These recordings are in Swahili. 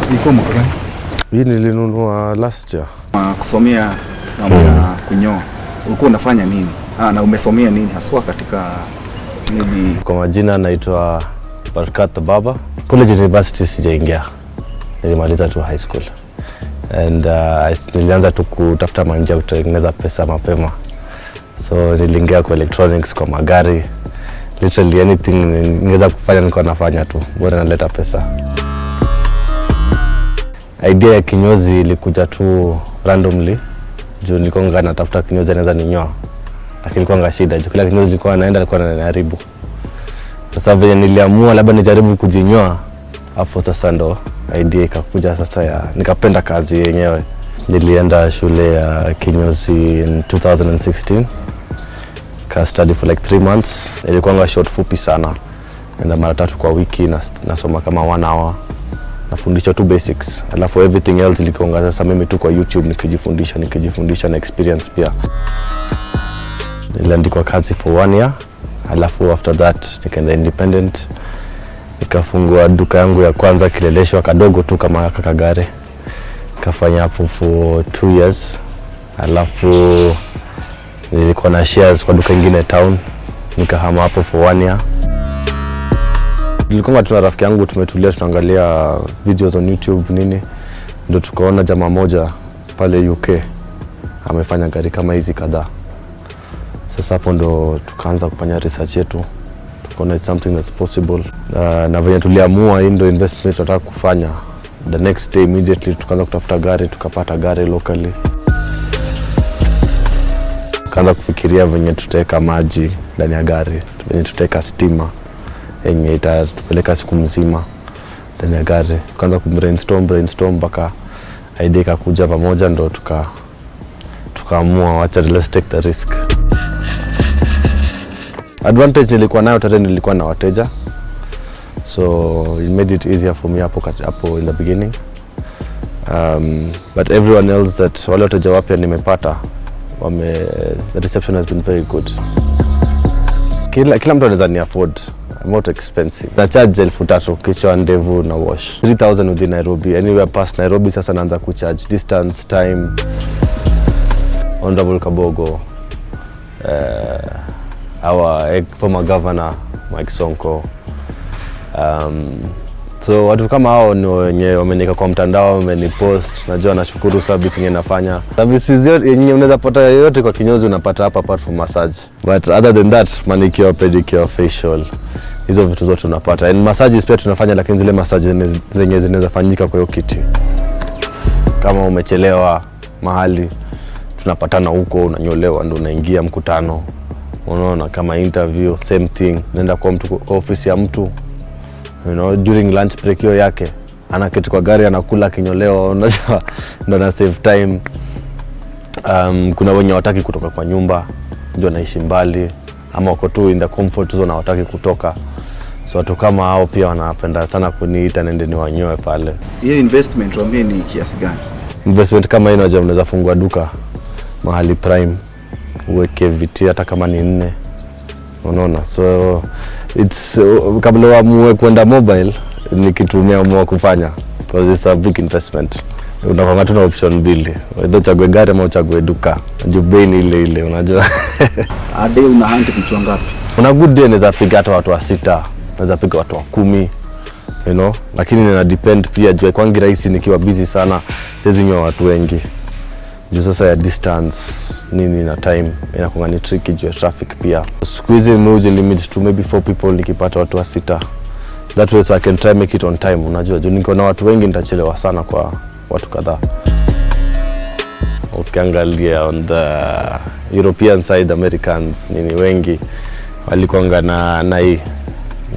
Ilikuwa mwaka gani? Hii nilinunua last year. Kusomea mambo ya kunyoa, ulikuwa unafanya nini? Na umesomea nini haswa katika maybe? Kwa majina naitwa Barkat Baba. College, university sijaingia, nilimaliza tu high school and nilianza tu kutafuta manjia ya kutengeneza pesa mapema, so niliingia kwa electronics, kwa magari, literally anything ningeweza kufanya nilikuwa nafanya tu, bora naleta pesa. Idea ya kinyozi ilikuja tu randomly juu nilikuwa natafuta kinyozi anaweza ninyoa, lakini ilikuwa shida juu kila kinyozi nilikuwa naenda alikuwa ananiharibu. Sasa venye niliamua labda nijaribu kujinyoa, hapo sasa ndo idea ikakuja sasa ya nikapenda kazi yenyewe. Nilienda shule ya kinyozi in 2016, ka study for like 3 months. Ilikuwanga short, fupi sana, enda mara tatu kwa wiki na, nasoma kama one hour, nafundishwa tu basics, alafu everything else ilikuanga sasa mimi tu kwa YouTube nikijifundisha, nikijifundisha na experience pia. Niliandikwa kazi for one year, alafu after that nikaenda independent, nikafungua duka yangu ya kwanza Kileleshwa, kadogo tu kama kakagari, nikafanya hapo for 2 years, alafu nilikuwa na shares kwa duka ingine town, nikahama hapo for one year. Tulikuwa tuna rafiki yangu tumetulia, tunaangalia videos on YouTube nini, ndo tukaona jamaa moja pale UK amefanya gari kama hizi kadhaa. Sasa hapo ndo tukaanza kufanya research yetu, tukaona it's something that's possible. Na venye tuliamua hii ndo investment tunataka kufanya, the next day immediately tukaanza kutafuta gari, tukapata gari locally. Tukaanza kufikiria venye tutaweka maji ndani ya gari, venye tutaweka stima yenye itatupeleka siku mzima ndani ya gari. Tukaanza ku brainstorm, brainstorm mpaka idea ikakuja pamoja, ndo tukaamua wacha let's take the risk. Advantage nilikuwa nayo tayari, nilikuwa na wateja, so it made it easier for me hapo in the beginning. But everyone else that wale wateja wapya nimepata the reception has been very good. Kila mtu anaweza ni afford. I'm not expensive. Na charge 3,000 kichwa, ndevu na wash. 3000 within Nairobi. Anywhere past Nairobi sasa naanza kucharge distance, time. Honorable Kabogo, our former governor Mike Sonko. So watu kama hao ni wenye wameniweka kwa mtandao, wamenipost. Najua nashukuru service yenye nafanya. Services yenye unaweza pata yoyote kwa kinyozi unapata hapa apart from massage. But other than that, manicure, pedicure, facial, hizo vitu zote unapata. And massages pia tunafanya, lakini zile massage zenye zinaweza fanyika kwa hiyo kiti. Kama umechelewa mahali, tunapatana huko, unanyolewa ndo unaingia mkutano. Unaona, kama interview, same thing, nenda kwa mtu, kwa ofisi ya mtu, during lunch break hiyo yake anaketi kwa gari anakula akinyolewa, unajua ndo na save time. Kuna wenye hawataki kutoka kwa nyumba, ndio wanaishi mbali ama wako tu in the comfort zone, hawataki kutoka, so watu kama hao pia wanapenda sana kuniita nende niwanyoe pale. Hiyo investment tuambie ni kiasi gani? Investment kama hii, unajua unaweza fungua duka mahali prime, uweke viti hata kama ni nne, unaona? So it's kabla uamue kwenda mobile ni kitu umeamua kufanya because it's a big investment. Unakwanga tu na option mbili, either uchague gari ama uchague duka, juu bei ni ile ile, unajua. A day una hunt vichwa ngapi? On a good day naweza piga hata watu wa sita, naweza piga watu wa 10, lakini ina depend pia juu haikuangi rahisi nikiwa busy sana, siwezi nyoa watu wengi juu sasa ya distance nini na time inakuwa ni tricky juu ya traffic pia. Siku hizi mi limit to maybe four people, nikipata watu wa sita, that way so I can try make it on time, unajua, juu niko na watu wengi nitachelewa sana kwa watu kadhaa. Ukiangalia on the European side, Americans nini wengi walikuanga na hii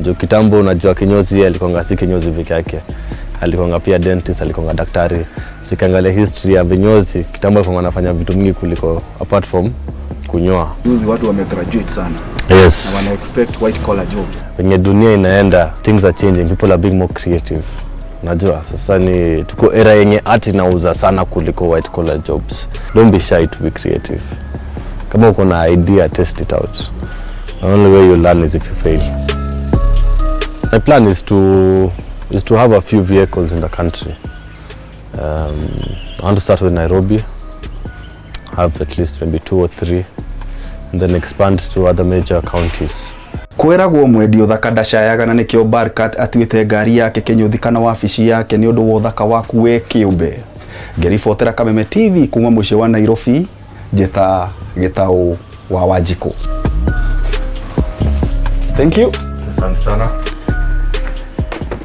juu kitambo, unajua kinyozi alikuanga si kinyozi peke yake, alikuanga pia dentist, alikuanga daktari. So ukiangalia history ya vinyozi kitambo, alikuanga anafanya vitu mingi kuliko apart from kunyoa. Juzi watu wamegraduate sana na wana expect white collar jobs. Venye dunia inaenda, things are changing, people are being more creative. Najua sasa ni tuko era yenye art inauza sana kuliko white collar jobs. Don't be shy to be creative. Kama uko na idea, test it out. The only way you learn is if you fail. My plan is to have a few vehicles in the country. I want to start with Nairobi, have at least maybe two or three, and then expand to other major counties. Kwĩragwo mwendi ũthaka ndacayaga, na nĩkĩo Barkat atuĩte ngari yake kĩnyũthi kana wabici yake nĩ ũndũ wa ũthaka waku we kĩũmbe. Ngĩribotera Kameme TV kuma mũciĩ wa Nairobi, njĩta Gĩtaũ wa Wanjikũ. Thank you. Asante sana.